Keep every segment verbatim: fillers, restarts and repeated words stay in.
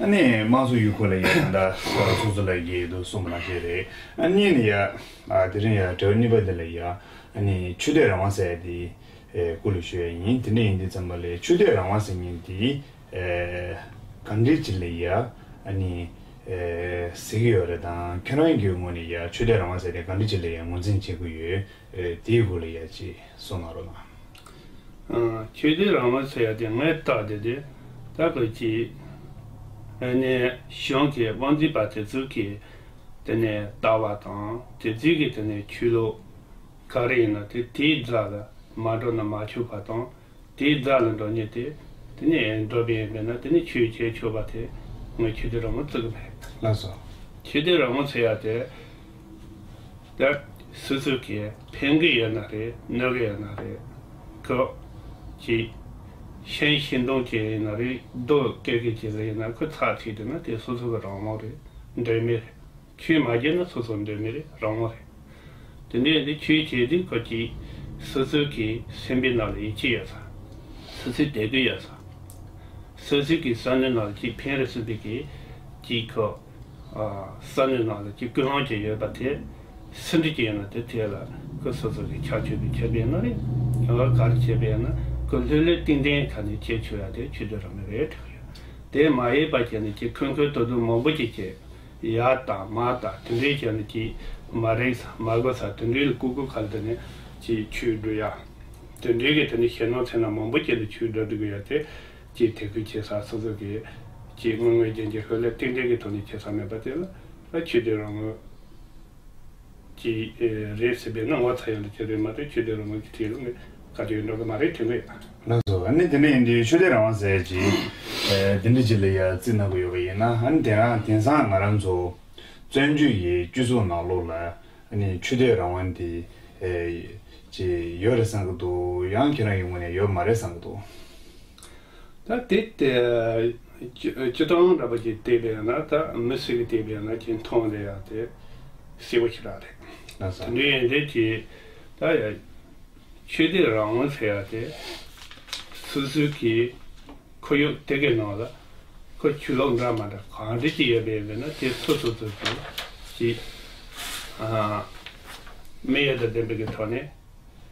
ཨ་ནི་དམངས་གཙོ་ཡུལ་སྐོར་ལ་ཡ་ད་སོ་སོ་ལ་ཡི་འདུག་གསུངས་པ་ནང་བཞིན་རེད། ཨ་གཉིས་ནི་ཡ་ཨ་དེ་རིང་ཡ་དྲི་བ་གཉིས་པ་འདི་ལ་ཡ་ཨ་ནི་ཆོས་དད་རང་དབང་ཟེར་ཡ་དེ་ཨེ་སྐོར་ལ་ཞུ་ཡ་ཡིན། དེ་འདྲ་ཡིན་དུས་ཙམ་པ་ལ་ཆོས་དད་རང་དབང་ཟེར་མཁན་དེ་ཨེ་གང་འདྲ་ཅིག་ལ་ཡ་ཨ་ནི་ཨེ་ཟེར་གྱི་ཡོད་རེད་དང་། ཁྱེད་རང་གི་ངོས་ནས་ཡ་ཆོས་དད་རང་དབང་ཟེར་དེ་གང་འདྲ་ཅིག་ལ་ཡ་ངོས་འཛིན་བྱེད་ཀྱི་ཡོད། ཨེ་དེའི་སྐོར་ལ་ཡ་ཅིག་གསུང་གནང་རོགས་གནང་། ཨ་ཆོས་དད་རང་དབང་ཟེར་ཡ་དེ་ངས་བལྟས་དེ་དེ་ད་ག་ཅིག་ཨ་ནི་གཞུང་གི་དབང་འཛིན་པ་དེ་ཚོ་གི་དེ་ནས་ལྟ་བ་དང་། དེ་ཚོ་གི་དེ་ནས་ཆོས་ལུགས་ག་རེ་ཡིན་ན་དེ་དེའི་རྩ་ལ་མ་འགྲོ་ན་མ་ཆོག་པ་དང་། དེའི་རྩ་ལ་འགྲོ་མཁན་དེ་དེ་ནས་འགྲོ་བ་ཡིན་པས་ན་དེ་ནས་ཆོས་བྱེད་ཆོག་པ་དེ་ངས་ཆོས་དད་རང་དབང་བརྩི་གི་མེད། ལགས་སོ། ཆོས་དད་རང་དབང་ཟེར་ཡ་དེ། ད་སོ་སོ་གིས་ཕན་གི་ཡོད་ན་རེད། གནོད་གི་ཡོད་ན་རེད། ཁོ་ཅིག་ཤན་ཤིང་སྡོང་ཅིག་ཡིན་ན་རེད། རྡོ་སྐེ་གི་ཅིག་ལ་ཡིན་ན་ཁོ་ཚར་ཐིག་དུས་ན་དེ་སོ་སོ་གི་རང་དབང་རེད། འབྲེལ་མེད་རེད། ཆོས་མ་བྱས་ན་སོ་སོ་འབྲེལ་མེད་རེད། རང་དབང་རེད། དེ་འདྲ་ཡིན་དུས་ཆོས་བྱེད་དུས་ཁོ་ཅིག་སོ་སོ་གི་སེམས་པའི་ནང་ལ་ཡིད་ཆེས་ཡོད་ས། སོ་སོའི་དད་གུས་ཡོད་ས། སོ་སོ་གི་བསམ་བློའི་ནང་ལ་ཅིག་ཕན་རེ་སོང་བའི་གི་ཅིག་ཁོ་ཨ་བསམ་བློའི་ནང་ལ་ཅིག་ཀུན་སློང་ཅིག་ཡོད་པ་དེ་སུ་འདྲ་ཅིག་ཡིན་ན་དེ་དེ་ལ་ཁོ་སོ་སོ་གི་ཁྱད་ཆོས་དེ་ཁྱད་པར་ཡིན་ན་རེད། ཡང་ག་རེ་ཁྱད་པར་ཡིན་ན་ཁོ་ལྷོད་ལྷོད་ཏིང་ཏིང་ག་ནས་བྱེད་ཆོག་ཡ་དེ་ཆོས་དད་རང་དབང་རེད་དྲན་གི་ཡོད། དེ་མ་ཡིན་པ་བྱས་ནས་ཅིག་ཁུན་ཁུན་ཏུ་ཏུ་མང་པོ་ཅིག་བྱས། ཡ་དང་མ་དང་དེ་འདྲའི་བྱས་ནས་ཅིག་མ་རིག་ས་མ་གོ་ས་དེ་འདྲའི་ལ་ཀུ་ཀུ་ཁ་ལ་དེ་ནས་ཅིག་ཆོས་སྒྲུབ་ཡ། དེ་འདྲའི་གི་དེ་ནས་ཞེད་སྣང་ཚེ་ན་མང་པོ་བྱས་ནས་ཆོས་སྒྲུབ་སྒྲུབ་གི་ཡ་དེ། ཅིག་དད་གུས་བྱེད་ས་སོ་སོ་གི་ཅིག་དངོས་དངོས་རྒྱན་གྱི་ལྷོད་ལྷོད་ཏིང་ཏིང་གི་ཐོག་ནས་བྱེད་ས་མེད་པ་དེ་ལ་ཨ་ཆོས་དད་རང་དབང་ཅིག་ཨེ་རེད་ཟེར་བས་ན་ངོ་ཚ་ཡང་དེ་རེད་མ་གཏོགས་ཆོས་དད་རང་དབང་གི་དེ་ལ་ངས་ག་དུས་འགྲོ་གི་མ་རེད་དྲན་གི་ཡོད། ལགས་སོ། ཨ་ནི་དེ་འདྲ་ཡིན་དུས་ཆོས་དད་རང་དབང་ཟེར་ཅིག་ཨེ་དེ་འདྲ་ཅིག་ལ་ཡ་རྩིས་གནང་གི་ཡོད་པ་ཡིན་ན། ཨ་ནི་དེ་རང་དེང་སང་ང་རང་ཚོ་བཙན་བྱོལ་གྱི་སྤྱི་ཚོགས་ནང་ལོགས་ལ་ཨ་ནི་ཆོས་དད་རང་དབང་དེ་ཨེ་ཅིག་ཡོད་རེད་བསམ་གི་འདུག་ཡང་ཁྱེད་རང་གི་ངོས་ནས་ཡོད་མ་རེད་བསམ་གི་འདུག་ད་དེ་དེ་སྤྱི་སྤྱི་སྟངས་འདྲ་པོ་ཅིག་བལྟས་པས་ན། ད་མི་སུ་གིས་བལྟས་པས་ན་ཅིག་མཐོང་བསྡད་ཡ་དེ་གསལ་པོ་ཞེ་དྲག་རེད། ལགས་སོ། དེ་འདྲ་ཡིན་དུས་ཀྱི་ད་ཡ་ཆོས་དད་རང་དབང་ཟེར་ཡ་དེ་སོ་སོའི་གི་ཁོར་ཡུག་དེ་གའི་ནང་ལ་ཁོ་ཆོས་ལུགས་འདྲ་མ་འདྲ་གང་འདྲ་ཅིག་ཡོད་པ་ཡིན་ན་དེ་སོ་སོ་སོ་སོ་ཅིག་ཨ་དམིགས་ཡུལ་དང་ལྡན་པའི་གི་ཐོག་ནས།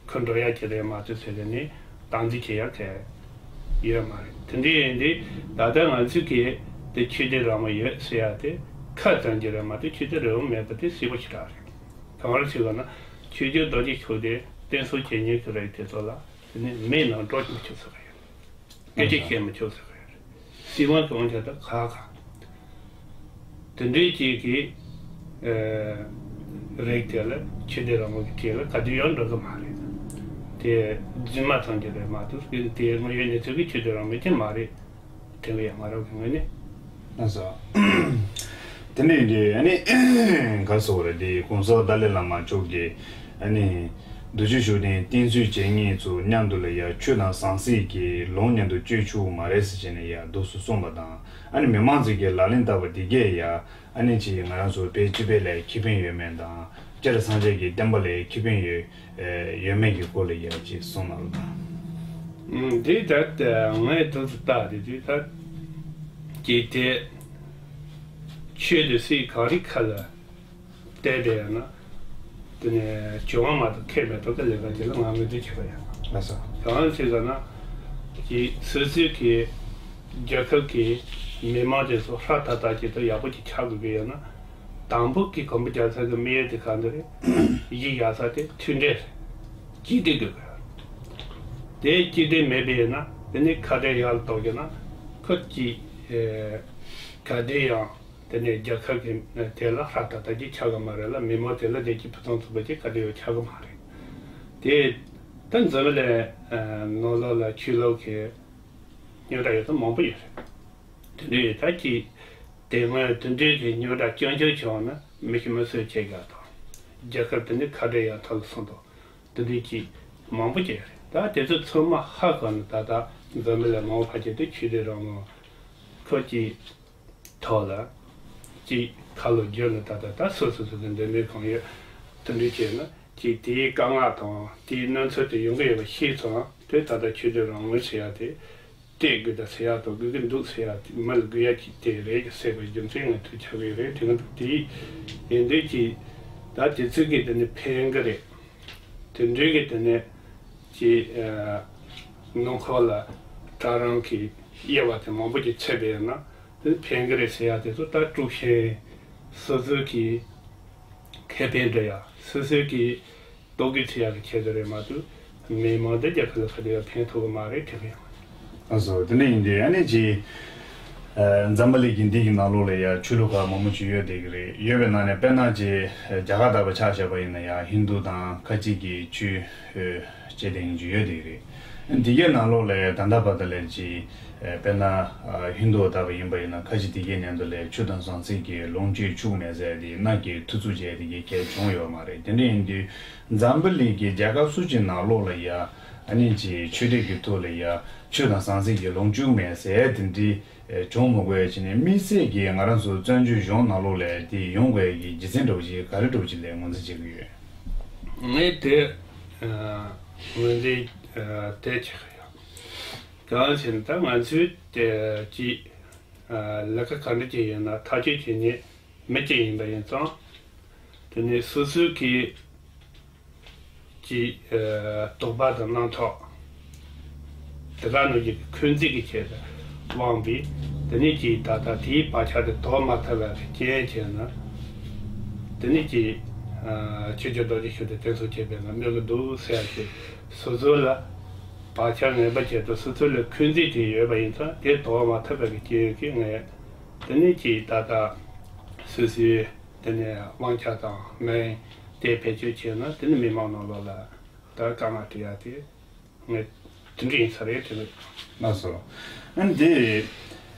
ཁོ་འགྲོ་ཡ་ཅིག་རེད་མ་གཏོགས་ཟེར་ནས་སྟངས་འཛིན་བྱེད་ཡ་གལ་ཡོད་མ་རེད། དེ་འདྲ་ཡིན་དུས་ད་ལྟ་ང་ཚོས་ཀྱིས་དེ་ཆོས་དད་རང་དབང་ཡོད་ཟེར་ཡ་དེ་ཁ་ཙམ་གྱི་རེད་མ་གཏོགས་ཆོས་དད་རང་དབང་མེད་པ་དེ་གསལ་པོ་ཞེ་དྲག་རེད། གང་རེད་ཟེར་བ་ན་ཆོས་རྒྱལ་རྡོ་རྗེ་འཆང་དེ་བསྟེན་གསོལ་བྱེད་མཁན་གྱི་རིགས་དེ་ཚོ་ལ་དེ་ནི་མེད་ན་འགྲོ་མི་ཆོག་ཟེར་བ་ཡོད། སྐད་ཆ་བཤད་མི་ཆོག་ཟེར་བ་ཡོད། སྲིད་དབང་གི་དབང་ཆ་དང་ཁག་ཁག་དེ་འདྲའི་ཅིག་གི་ཨེ་རིགས་དེ་ལ་ཆོས་དད་རང་དབང་གི་གྲས་ལ་ག་དུས་ཡང་འགྲོ་གི་མ་རེད། དེ་རྫུན་མ་ཙམ་གྱི་རེད་མ་གཏོགས་དེ་དངོས་ཡོད་གནས་ཚུལ་གྱི་ཆོས་དད་རང་དབང་ཅན་མ་རེད། དེ་ལ་ཡང་ང་རང་གི་ངོས་ནས། ལགས་སོ། དེ་འདྲ་ཡིན་དུས་ཨ་ནི་ག་རེ་ཟེར་དགོས་རེད། དེ་༸གོང་ས་ཏཱ་ལའི་བླ་མ་མཆོག་གིས་ཨ་ནི་རྡོ་རྗེ་ཤུགས་ལྡན་བསྟེན་གསོལ་བྱེད་མཁན་ཚོ་མཉམ་དུ་ལ་ཡ་ཆོས་དང་ཟང་ཟིང་གི་ལུང་མཉམ་དུ་སྤྱོད་ཆོག་མ་རེད་ཟེར་བྱས་ནས་ཡ་འདུག་སེ་གསུངས་པ་དང་། ཨ་ནི་མི་མང་ཚོས་ཀྱིས་ལག་ལེན་བསྟར་བ་འདི་གས་ཡ་ཨ་ནི་ཅིག་ང་རང་ཚོ་བོད་སྤྱི་པའི་ལ་ཁེ་ཕན་ཡོད་མེད་དང་། སྤྱིར་སངས་རྒྱས་ཀྱི་བསྟན་པ་ལ་ཁེ་ཕན་ཡོད་ཨེ་ཡོད་མེད་ཀྱི་སྐོར་ལ་ཡ་ཅིག་གསུངས་གནང་རོགས་གནང་། ཨུམ། འདི་ད་ལྟ་ངས་འདུག་སེ་བལྟས་དེ་དུས་ད་ཅིག་དེ་ཆོས་དེ་སྲིད་ག་རེ་ཁ་ལ་བལྟས་པས་ན། དེ་ནས་བྱུང་བ་མ་གཏོགས་ཁེ་མེད་ཐོག་གི་ལས་ཀ་ཅིག་ལ་ང་ངོས་འཛིན་བྱེད་པ་ཡིན། ལགས་སོ། གང་ཟེར་ཟེར་ན། ཀྱི་སོ་སོའི་གི་རྒྱལ་ཁབ་ཀྱི་མི་མང་དེ་ཚོ་ཧྲ་ཐག་ཐག་ཅིག་ཏུ་ཡག་པོ་ཅིག་ཆགས་དགོས་ཀྱི་ཡོད་ན། དང་པོ་གི་གོམ་པ་རྒྱག་ས་གི་དམིགས་ཡུལ་དེ་ག་འདི་རེད། གཞི་བཞག་ས་དེ་མཐུན་སྒྲིལ་རེད། གཅིག་སྒྲིལ་དགོས་ཀྱི་རེད། དེ་གཅིག་སྒྲིལ་མེད་པ་ཡིན་ན་དེ་ནི་ཁ་བྲལ་ཡར་ལ་གཏོང་རྒྱུ་ན་ཁོ་གཅིག་ཨེ་ག་དེ་ཡང་། དེ་ནས་རྒྱལ་ཁབ་ཀྱི་དེ་ལ་ཧྲ་ཐག་ཐག་ཅིག་ཆགས་ཀྱི་མ་རེད་ལ། མི་མང་དེ་ལ་བདེ་སྐྱིད་ཕུན་སུམ་ཚོགས་པ་ཅིག་ག་དུས་ཡང་ཆགས་ཀྱི་མ་རེད། དེ་ད་འཛམ་བུ་གླིང་ནང་ལོགས་ལ་ཆོས་ལུགས་ཀྱི་རྙོག་དྲ་ཡོད་ས་མང་པོ་ཡོད་རེད། དེ་འདྲ་ཡོད་ད་ཅིག་དེ་སྔོན་དེ་འདྲའི་གི་རྙོག་དྲ་རྐྱང་རྐྱང་བྱུང་ན་མི་ཤི་མི་གསོན་བྱེད་དགོས་དང་། རྒྱལ་ཁབ་དེ་ནི་ཁ་བྲལ་ཡང་ཐོག་ལ་སོང་དང་། དེ་འདྲའི་ཅིག་མང་པོ་ཅིག་ཡོད་རེད། ད་དེ་ཚོ་ཚང་མ་ཧ་གོ་ན་ད་ལྟ་འཛམ་བུ་གླིང་མང་པོ་ཕལ་ཆེར་དུ་ཆོས་དད་རང་དབང་ཁོ་ཅིག་ཐོག་ལ་ཅིག་ཁ་ལོ་བསྒྱུར་ནས་ད་ལྟ་ད་སོ་སོ་སོ་སོ་འདོད་མོས་གང་ཡོད་དེ་འདྲ་བྱས་ན་ཅིག་དེའི་དཀའ་ངལ་དང་དེའི་གནོད་འཚེ་དེ་ཡོང་གི་ཡོད་པ་ཤེས་ཙང་དེ་ད་ལྟ་ཆོས་དད་རང་དབང་ཟེར་ཡ་དེ་ སྟེར་དགོས་ད་ཟེར་ཡག་དང་དགོས་ཀྱི་འདུག་ཟེར་ཡག་མི་ལ་དགོས་ཡག་ཅིག་དེ་རེད་ཟེར་བའི་རྒྱུ་མཚན་ང་ཚོས་ཆགས་ཀྱི་རེད། དེ་ང་ཚོ་དེ་ཡིན་དུས་ཀྱི་ད་དེ་ཚོ་གི་དེ་ནི་ཕན་གི་རེད། དེ་འདྲའི་གི་དེ་ནི་ཀྱི་ནང་ཁོག་ལ་གྲྭ་རང་གི་དབྱེ་བ་དེ་མང་པོ་ཅིག་ཚུད་པ་ཡིན་ན་དེ་ཕན་གི་རེད་ཟེར་ཡག་དེ་ཚོ་ད་དཀྲུག་ཤིང་། སོ་སོའི་གི་ཁེ་ཕན་སྒྲུབ་ཡག། སོ་སོའི་གི་ལྟོ་གོས་འཚོལ་ཡག་གི་ཆེད་དུ་རེད་མ་གཏོགས་མི་མང་འདི་རྒྱལ་ཁབ་ལ་ཕན་ཐོགས་ཡོད་ཕན་ཐོགས་གི་མ་རེད་དྲན་གི་ཡོད། ལགས་སོ། དེ་འདྲ་ཡིན་དུས་ཨ་ནི་ཅིག་ཨ་འཛམ་བུ་གླིང་གི་འདི་གི་ནང་ལོགས་ལ་ཡ་ཆོས་ལུགས་ཁག་མང་པོ་ཅིག་ཡོད་བསྡད་ཀྱི་རེད། ཡོད་པའི་ནང་ནས་དཔེར་ན་ཅིག་རྒྱ་གར་ལྟ་བུ་ཆ་བཞག་པ་ཡིན་ན་ཡ་ཧིན་དུ་དང་ཁ་ཅིག་གི་ཆོས་ཨ་བྱེད་བསྡད་མཁན་ཅིག་ཡོད་བསྡད་ཀྱི་རེད། འདི་གའི་ནང་ལོགས་ལ་ད་ལྟ་བར་དུ་ལ་ཅིག་ཨ་དཔེར་ན་ཨ་ཧིན་དུ་ལྟ་བུ་ཡིན་པ་ཡིན་ན་ཁ་ཅིག་འདི་གའི་ནང་དུ་ལ་ཆོས་དང་ཟང་ཟིང་གི་ལོངས་སྤྱོད་བཅུག་མེད་ཟེར་དེ་ནང་གི་ཐུབ་ཚོད་བྱས་དེ་གའི་གལ་བྱུང་ཡོད་མ་རེད། དེ་འདྲ་ཡིན་དུས་འཛམ་བུ་གླིང་གི་རྒྱལ་ཁབ་སུ་ཅིག་ནང་ལོགས་ལ་ཡ་ཨ་ནི་ཅིག་ཆོས་དད་ཀྱི་ཐོག་ལ་ཡ་ཆོས་དང་ཟང་ཟིང་གི་ལོངས་སྤྱོད་མེད་ཟེར་དེ་འདྲའི་བྱུང་མི་དགོས་ཡ་བྱས་ནས་དམིགས་བསལ་གྱིས་ང་རང་ཚོ་བཙན་བྱོལ་གཞུང་ནང་ལོགས་ལ་དེ་ཡོང་དགོས་ཡ་གི་རྒྱུ་མཚན་འདྲ་བོ་ཅིག་ག་རེ་འདྲ་བོ་ཅིག་ལ་ངོས་འཛིན་བྱེད་ཀྱི་ཡོད། ངས་དེ་ངོས་འཛིན་དེ་བྱེད་ཀྱི་ཡོད། གང་ཟེར་ན་ད་ང་ཚོས་དེ་ཅིག་ལས་ཀ་ག་འདྲ་ཅིག་ཡིན་ན་ཐག་གཅོད་བྱེད་མཁན་མི་གཅིག་ཡིན་པ་ཡིན་ཙང་། དེ་ནས་སོ་སོའི་གི་ཀྱི་ཨ་རྟོག་པ་དང་རྣམ་རྟོག་དེ་ག་ནང་བཞིན་འཁོན་འཛིན་གྱི་ཆེད་དུ་དབང་པས། དེ་ནས་ཀྱི་ད་ལྟ་དེའི་བག་ཆགས་དེ་དོར་མ་ཐུབ་པ་གི་རྐྱེན་བྱས་ན། དེ་ནས་ཀྱི་ཨ་ཆོས་རྗེ་རྡོ་རྗེ་ཤུགས་ལྡན་དེ་ཚོ་བྱས་པས་ན་མི་གི་འདུག་ཟེར་ཡ་ཞིག་སོ་སོ་ལ་བག་ཆགས་ངན་པ་བྱས་ཏེ་སོ་སོ་ལ་འཁོན་འཛིན་དེ་ཡོད་པ་ཡིན་ཙང་དེ་དོར་མ་ཐུབ་པ་གི་རྐྱེན་གྱིས་ངས་དེ་ནས་ཀྱི་ད་ལྟ་སོ་སོའི། དེ་ནས་དབང་ཆ་དང་མིང་དེ་བེད་སྤྱོད་བྱས་ན་དེ་ནི་མི་མང་ནང་ལོགས་ལ་ད་དཀའ་ངལ་སྤྲད་ཡ་དེ་ངས་དེ་འདྲ་ཡིན་ས་རེད་དྲན་གི། ལགས་སོ། ཨ་ནི་དེ་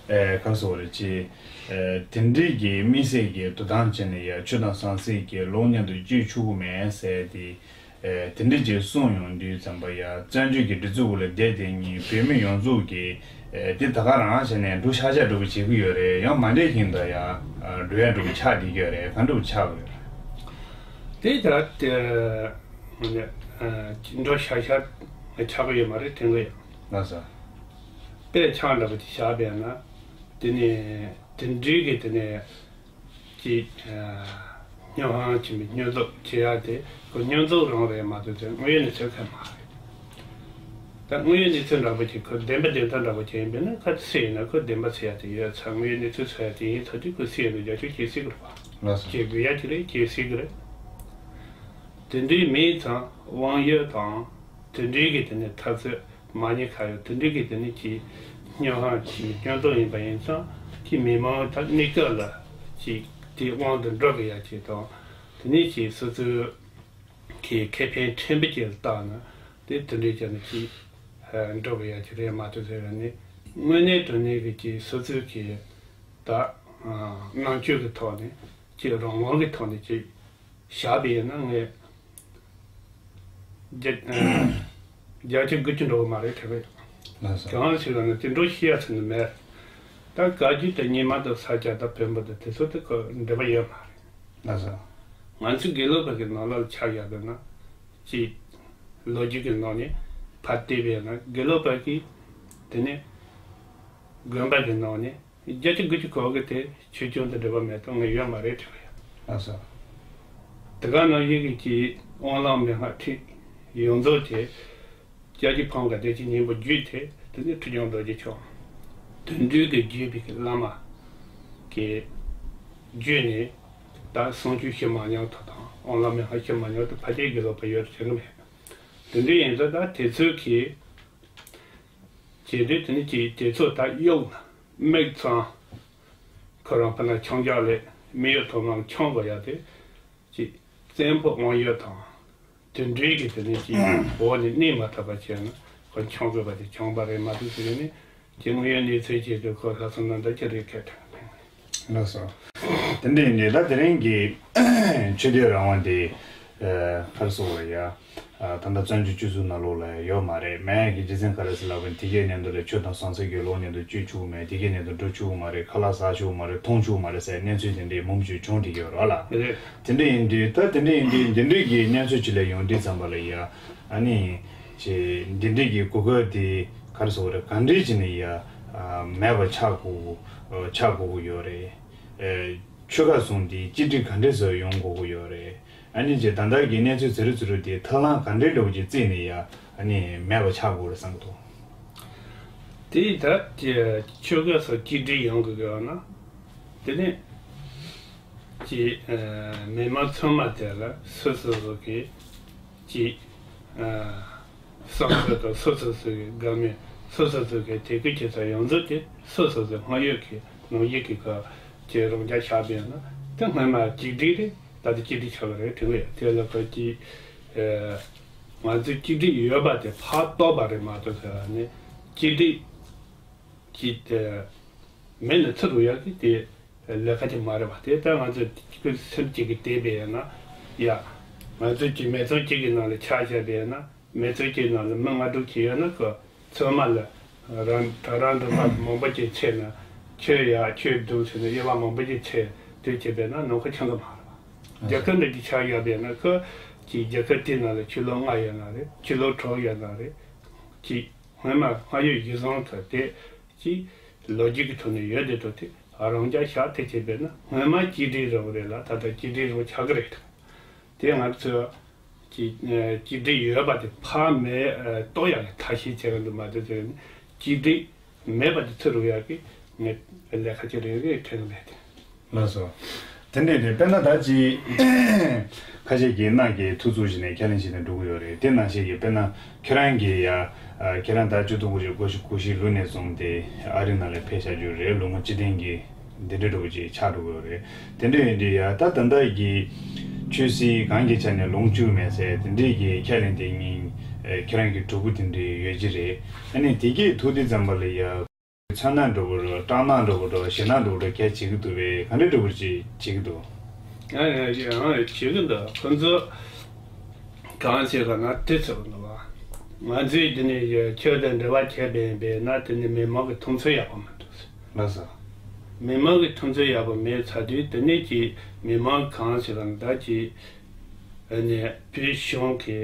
ཨེ་ག་རེ་ཟེར་དགོས་རེད་ཅེ། ཨེ་དེ་འདྲའི་གི་དམིགས་བསལ་གྱི་འདུག་སྟངས་བྱས་ནས་ཡ་ཆོས་དང་ཟང་ཟིང་གི་ལོངས་མཉམ་དུ་སྤྱོད་ཆོག་གི་མེད་ཟེར་དེ། ཨེ་དེ་འདྲ་ཅིག་གསུངས་ཡོང་དུས་ཙམ་པ་ཡ་བཙན་བྱོལ་གྱི་སྒྲིག་འཛུགས་འོག་ལ་བསྡད་དེ་ཉིད་བོད་མི་ཡོངས་རྫོགས་ཀྱིས་ཨེ་དེ་ད་ག་རང་བྱས་ནས་འགྲོ་ཤག་ཤག་འགྲོ་གི་བྱེད་ཀྱི་ཡོད་རེད། ཡང་མ་འདྲེས་ཀྱིན་ད་ཡ་ཨ་འགྲོ་ཡ་འགྲོ་གི་ཆགས་བསྡད་ཀྱི་ཡོད་རེད། ག་འགྲོ་གི་ཆགས་ཀྱི་ཡོད་རེད། དེ་ད་དེ་ཨ་འགྲོ་ཤག་ཤག་ཆགས་ཀྱི་ཡོད་མ་རེད་དྲན་གི་ཡོད། ལགས་སོ། དཔེ་ཆ་འདྲ་པོ་ཅིག་བཞག་པས་ན་དེ་ནས་དེ་འདྲའི་གི་དེ་ནས། ཀྱི་སྨྱོ་ཧམ་བྱེད་མི་སྨྱོ་འཛུགས་བྱེད་ཡ་དེ་ཁོ་སྨྱོ་འཛུགས་རང་རེད་མ་གཏོགས་དེ་དངོས་ཡོད་གནས་ཚུལ་གང་མ་རེད། ད་དངོས་ཡོད་གནས་ཚུལ་འདྲ་པོ་ཅིག་ཁོ་བདེན་པ་བདེན་མཐའ་འདྲ་པོ་ཅིག་ཡིན་པས་ན་ཁ་ཚིག་ཡིན་ན་ཁོ་བདེན་པ་ཚིག་ཡ་དེ་ཡོད་ཚ་དངོས་ཡོད་གནས་ཚུལ་ཚིག་ཡ་དེ་ཡིན་ཚ་དུས་ཁོ་སྲིད་ཡ་དེ་རྒྱ་ཆོས་ཁྱེད་སྲིད་གི་རེད་པ། ལགས་སོ། ཁྱེད་དགོས་ཡ་ཅིག་རེད་ཁྱེད་སྲིད་གི་རེད། དེ་འདྲའི་མིང་ཙམ་དབང་ཡོད་དང་དེ་འདྲའི་གི་དེ་ནས་ཐབས་རྩལ། མ་ཉེས་ཁ་ཡོད་དེ་འདྲའི་གི་དེ་ནི་ཀྱི་སྨྱོ་ཧམ་གྱི་སྐྱོན་འཛུགས་ཡིན་པ་ཡིན་ཙང་ཀྱི་མི་མང་ད་གནས་སྐབས་ལ་ཀྱི་དེ་དབང་དུ་འགྲོ་དགོས་ཡ་ཅིག་དང་དེ་ནི་ཀྱི་སོ་སོའི་ཀྱི་ཁེ་ཕན་ཕྲན་བུ་ཅིག་ལ་བལྟས་ན་དེ་དེ་འདྲའི་ཅིག་ནི་ཀྱི་འགྲོ་དགོས་ཡ་ཅིག་རེད་མ་གཏོགས་ཟེར་བ་ནི་དངོས་གནས་དྲང་གནས་ཀྱི་ཀྱི་སོ་སོའི་ཀྱི་ད་རྣམ་དཔྱོད་ཀྱི་ཐོག་ནས་ཀྱི་རང་དབང་གི་ཐོག་ནས་ཀྱི། བཞག་པ་ཡིན་ན་ངས་བརྒྱ་བརྒྱ་ཆ་དགུ་བཅུ་འགྲོ་གི་མ་རེད་དྲན་གི་ཡོད། ལགས་སོ། གང་ཞིག་ལ་ནི་དེ་འགྲོ་ཤེས་ཡ་ཚོད་ནི་མེད། ད་བཀའ་བརྒྱུད་དང་རྙིང་མ་དང་ས་སྐྱ་དང་བོན་པོ་དང་དེ་ཚོ་དེ་ཁོ་འབྲེལ་བ་ཡོད་མ་རེད། ལགས་སོ། ང་ཚོ་དགེ་ལུགས་པ་གི་ནང་ལ་ཆ་བཞག་པ་ན་ཅིག་ལོ་རྒྱུས་ཀྱི་ནང་ནས་ཕར་བལྟས་པ་ཡིན་ན་དགེ་ལུགས་པ་གི་དེ་ནས་དགོན་པ་གི་ནང་ནས། བརྒྱ་ཆ་དགུ་བཅུ་གོ་གི་དེ་ཆོས་སྐྱོང་དང་འབྲེལ་བ་མེད་དང་ངས་ཡོད་མ་རེད་དྲན་གི་ཡོད། ལགས་སོ། དེ་ག་ནང་བཞིན་གྱི་དབང་ལམ་མན་ངག་ཁྲིད་ཡོངས་རྫོགས་དེ་སྐྱབས་རྗེ་ཕམ་མཁའ་བདེ་ཆེན་སྙིང་པོ་བརྒྱུད་དེ་དེ་ནི་ཁྲི་སྐྱོང་རྡོ་རྗེ་མཆོག་དོན་གྲུབ་ཀྱིས་བརྒྱུད་པའི་གི་བླ་མ་གི་བརྒྱུད་ནས་ད་གསུང་ཆོས་ཞུ་མ་མྱོང་དེ་དང་དབང་ལམ་མན་ངག་ཞུ་མ་མྱོང་དེ་ཕལ་ཆེར་དགེ་ལུགས་པ་ཡོད་དྲན་གི་མེད། དེ་འདྲ་ཡིན་ཙང་ད་དེ་ཚོའི་གི་བྱས་དུས་དེ་ནི་ཅིག་དེ་ཚོ་ད་གཡོག་ན་མིག་ཚང་ཁོ་རང་ཕ་ན་ཆང་འཇག་ལས་མི་ཡོད་ཐོག་ནང་ཆང་དགོས་ཡ་དེ་ཅིག་བཙན་པོ་དབང་ཡོད་དང་དེ་འདྲའི་གི་དེ་ནི་ཅིག་འོག་ནས་གནས་མ་ཐུབ་པ་བྱས་ན་ཁོ་ཆང་དགོས་པ་དེ་ཆང་པ་རེད་མ་གཏོགས་དེ་ནི་ཅིག་དངོས་ཡོད་གནས་ཚུལ་བྱས་དུས་ཁོ་ལྷག་བསམ་རྣམ་དག་ཅིག་རེད་ཁས་དྲན་གི་མེད། ལགས་སོ། དེ་འདྲ་ཡིན་དུས་ད་དེ་རིང་གི་ཆོས་དད་རང་དབང་དེ་ཨ་ག་རེ་ཟེར་དགོས་རེད་ཡ། ཨ་ད་ལྟ་བཙན་བྱོལ་སྤྱི་ཚོགས་ནང་ལོགས་ལ་ཡོད་མ་རེད། མེད་ཀྱི་རྒྱུ་མཚན་ག་རེ་ཟེར་ལབ་པ་ཡིན་དེ་གའི་ནང་དུ་ལ་ཆོས་དང་ཟང་ཟིང་གི་ལོངས་མཉམ་དུ་སྤྱོད་ཆོག་གི་མེད། དེ་གའི་ནང་དུ་འགྲོ་ཆོག་གི་མ་རེད། ཁ་ལག་ཟ་ཆོག་གི་མ་རེད། འཐུང་ཆོག་གི་མ་རེད་ཟེར་གནས་ཚུལ་དེ་འདྲའི་མང་པོ་ཞིག་བྱུང་བསྡད་ཀྱི་ཡོད་རེད་ལ། རེད། དེ་འདྲ་ཡིན་དུས་ད་དེ་འདྲ་ཡིན་དུས་འདི་འདྲའི་གི་གནས་ཚུལ་ཅིག་ལ་ཡོང་དུས་ཙམ་པ་ལ་ཡ་ཨ་ནི་ཅེ་འདི་འདྲའི་གི་གོ་སྐབས་དེ་ ག་རེ་ཟེར་དགོས་རེད། ག་འདྲས་བྱས་ནས་ཡ་མེད་པ་ཆགས་དགོས་ཆགས་དགོས་ཀྱི་ཡོད་རེད། ཆོལ་ཁ་གསུམ་དེ་གཅིག་སྒྲིལ་ག་འདྲས་བཟོས་ཡོང་དགོས་ཀྱི་ཡོད་རེད། ཨ་ནི་ཅིག་ད་ལྟ་གི་གནས་ཚུལ་ཟེར་རུ་ཟེར་རུ་དེ་ཐབས་ལམ་ག་འདྲས་འདྲ་བོ་ཅིག་བརྩིས་ནས་ཡ་ཨ་ནི་མེད་པ་ཆགས་དགོས་རེད་བསམ་གྱི་འདུག་དེ་ད་ཆོལ་ཁ་སོགས་གཅིག་སྒྲིལ་ཡོང་དགོས་ཀྱི་ཡོད་ན། དེ་ནས་ཀྱི་མི་མང་ཚང་མ་དེ་ལ་སོ་སོ་སོ་གི་ཀྱི་བསམ་ཚུལ་དང་སོ་སོ་སོ་གི་དགའ་མོས་སོ་སོ་སོ་གི་དེ་གི་ཁྱད་མཚར་ཡོངས་རྫོགས་དེ་སོ་སོ་སོའི་དངོས་ཡོད་ཀྱི་ནང་བཞིན་གྱི་ཁ་ཀྱི་རང་རྐྱ་བཞག་པ་ཡིན་ན་དེ་སྔོན་མ་གཅིག་སྒྲིལ་རེད། ད་ལྟ་གཅིག་སྒྲིལ་ཆགས་པ་རེད་དྲན་གི་ཡོད། དེ་ལ་ཁ་ཀྱི་ང་ཚོས་གཅིག་སྒྲིལ་ཡོད་པ་དེ་ཕར་རྟོགས་པ་རེད་མ་གཏོགས་ཟེར་བ་ནི་གཅིག་སྒྲིལ་གྱི་དེ་མེད་ན་ཚུར་རུ་ཡག་གི་དེ་ལས་ཀ་ཅིག་མ་རེད་བ། དེ་ལྟར་ང་ཚོས་ཁོའི་སེམས་གཅིག་གིས་བལྟས་པས་ན་ཡ། ང་ཚོས་ཀྱི་མི་ཚང་གཅིག་གི་ནང་ལ་ཆ་བཞག་པས་ན་མི་ཚང་གཅིག་ནང་ལ་མི་ལྔ་དྲུག་ཅིག་ཡོད་ན་ཁོ་ཚང་མ་ལ་རང་ད་རང་འདུན་པ་མང་པོ་ཅིག་ཚད་ན་ཁྱོད་ཡ་ཁྱོད་སྡུག་ཟེར་ནས་དབྱེ་བ་མང་པོ་ཅིག་ཚད་དེ་བྱས་པས་ན་ནང་ཁ་ཆགས་གི་མ་རེད་བ། རྒྱལ་ཁབ་འདྲ་ཅིག་ཆགས་ཡོད་པས་ན་ཁོ་ཀྱི་རྒྱལ་ཁབ་དེའི་ནང་ལ་ཆོས་ལུགས་ལྔ་ཡོད་ན་རེད། ཆོས་ལུགས་དྲུག་ཡོད་ན་རེད། ཀྱི་སྔོན་མ་སྔ་ཡོད་གཞི་བཟུང་དུ་དེ་ཀྱི་ལོ་རྒྱུས་ཀྱི་ཐོག་ནས་ཡོད་དེ་འགྲོ་དེ་རང་རྐྱ་བཞག་ཐེ་ཆེ་བས་ན་སྔོན་མ་གཅིག་སྒྲིལ་རང་རེད་ལ་ད་ལྟ་གཅིག་སྒྲིལ་རང་ཆགས་ཀྱི་རེད། དེ་ང་ཚོས་ཀྱི་གཅིག་སྒྲིལ་ཡོད་པ་དེ་ཕར་མེད་གཏོང་ཡག་གི་ཐབས་ཤེས་བྱེད་ཀྱི་འདུག་མ་གཏོགས་དེ་གཅིག་སྒྲིལ་མེད་པ་དེ་ཚུར་རུ་ཡག་གི་ངས་ལས་ཀ་ཅིག་རེ་རེ་ཁྲིད་གི་མེད་དེ། ལགས་སོ། དེ་འདྲས་དེ་དཔེར་ན་ད་ཅི་ཁ་ཤས་ཀྱིས་ནང་གི་ཐུགས་ཚུགས་བཞིན་ནས་ཁས་ལེན་བྱས་ནས་འགྲོ་གི་ཡོད་རེད། དེ་ནང་བཞིན་གྱི་དཔེར་ན་ཁྱེད་རང་གིས་ཡ་ཁྱེད་རང་ད་ཆིག་སྟོང་དགུ་བརྒྱ་དགུ་བཅུ་གོ་བཞི་ལོ་ནས་བཟུང་སྟེ་ཨ་རི་ནང་ལ་ཕེབས་བཞག་རྒྱུ་རེད། ལོ་ངོ་བཅུ་བདུན་གྱི་འདི་འདྲས་འདྲ་བོ་ཅིག་ཆགས་འགྲོ་གི་ཡོད་རེད། དེ་འདྲས་ཡིན་དུས་ཡ་ད་ད་ལྟ་གི་ཆོས་སྲིད་གང་གི་ཆ་ནས་ལོངས་སྤྱོད་མེད་ཟེར་དེ་འདྲས་ཀྱི་ཁས་ལེན་དེ་ཉིན་ཁྱེད་རང་གི་གྲོགས་པོ་དེ་འདྲས་ཡོད་ཀྱི་རེད། ཨ་ནི་དེ་གས་ཐུག་དུས་ཙམ་པ་ལ་ཡ། ཚོར་སྣང་འདྲ་བོ་རེད། སྐྲག་སྣང་འདྲ་བོ་རེད། ཞེད་སྣང་འདྲ་བོ་རེད། ག་རེ་བྱེད་ཀྱི་འདུག་པས། ག་འདྲ་འདྲ་བོ་ཅིག་བྱེད་ཀྱི་འདུག་ང་ཡང་ཡང་བྱེད་ཀྱི་འདུག་ཁོ་ཚོ་གང་བྱེད་ག་ན་དེ་ཚོ་འདུག་བ། ང་ཚོས་འདི་ནས་ཆོས་དང་འབྲེལ་བ་བྱས་པ་ཡིན་པས་ན་དེ་ནི་མི་མང་གི་མཐོང་ཚུལ་ཡག་པོ་མི་འདུག་ལགས་སོ། མི་མང་གི་མཐོང་ཚུལ་ཡག་པོ་མེད་ཚར་དུས་དེ་ནས་ཀྱི་མི་མང་གང་བྱེད་ག་ན་ད་ཀྱི་ཨ་ནི་བོད་གཞུང་གི་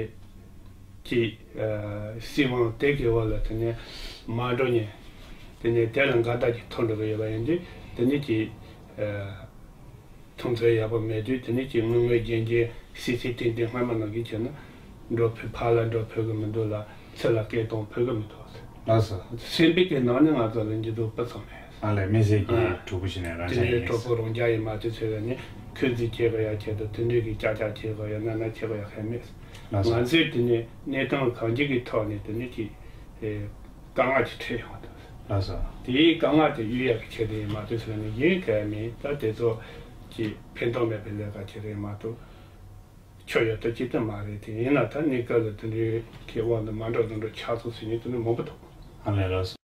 ཀྱི་ཨ་སྲིད་དབང་དེ་གི་འོག་ལ་དེ་ནས་མ་འགྲོ་ཉེ། དེ་ནས་དེ་ལ་འགལ་ཟླ་ཅིག་ཐོན་འགྲོ་གི་ཡོད་པ་ཡིན་དུས་དེ་ནས་ཀྱི་ཨ་མཐོང་ཚུལ་ཡག་པོ་མེད་དུས་དེ་ནས་ཀྱི་དངོས་དངོས་རྒྱན་རྒྱན་སྲིད་སྲིད་བརྟན་བརྟན་སྔོན་མ་ནང་བཞིན་བྱས་ན་འགྲོ་ཕོད་ཕར་ལ་འགྲོ་ཕོད་གི་མི་འདུག་ལ་ཚུར་ལ་སྐད་གཏོང་ཕོད་གི་མི་འདུག་ལགས་སོ། སེམས་པའི་གི་ནང་ནས་ང་ཚོ་ལ་འགྱུར་ལྡོག་སྤུ་ཙམ་མེད། ཨ་ལས་མི་སེར་གྱི་ཨ་གྲོགས་པོ་ཞིག་ནས་རང་དེ་ཅག་ནས་ཡིན། གྲོགས་པོ་རང་ཅག་ཡིན་མ་གཏོགས་ཚོད་ལ་ནི་ཁོས་འཛིན་བྱེད་དགོས་ཡ་བྱེད་དོ་དེ་འདྲས་ཀྱི་ཅག་ཅག་བྱེད་དགོས་ཡ་ན་ན་བྱེད་དགོས་ཡ་ཧེ་མེད། ལགས་སོ། ང་ཚོས་དེ་ནས་གནས་སྟངས་གང་ཅིག་གི་ཐོག་ནས་དེ་ནས་ཀྱི་ཨེ་དཀའ་ངལ་ཅིག་འཕྲད་ཡོང་བ་འདུག་ལགས་སོ། དེའི་དཀའ་ངལ་དེ་གཡོལ་ཡ་གི་ཆེད་དུ་ཡིན་མ་གཏོགས་ཚོད་ལ་ནི་ཡིན་ག་མིན་ད་དེ་ཚོ་ཀྱི་ཕན་ཐོགས་མེད་པའི་ལས་ཀ་ཅིག་རེད་མ་གཏོགས་ཆོ་ཡོད་དོ་ཅིག་ད་མ་རེད། དེ་ཡིན་ན་ད་གནས་སྐབས་ལ་དེ་འདྲའི་ཁེ་དབང་དུ་མ་འགྲོ་དུ་འགྲོ་ཆགས་ཚུལ་ཟེར་མཁན་དེ་འདྲ་མང་པོ་འདུག་ཨ་ལས་ལགས་སོ།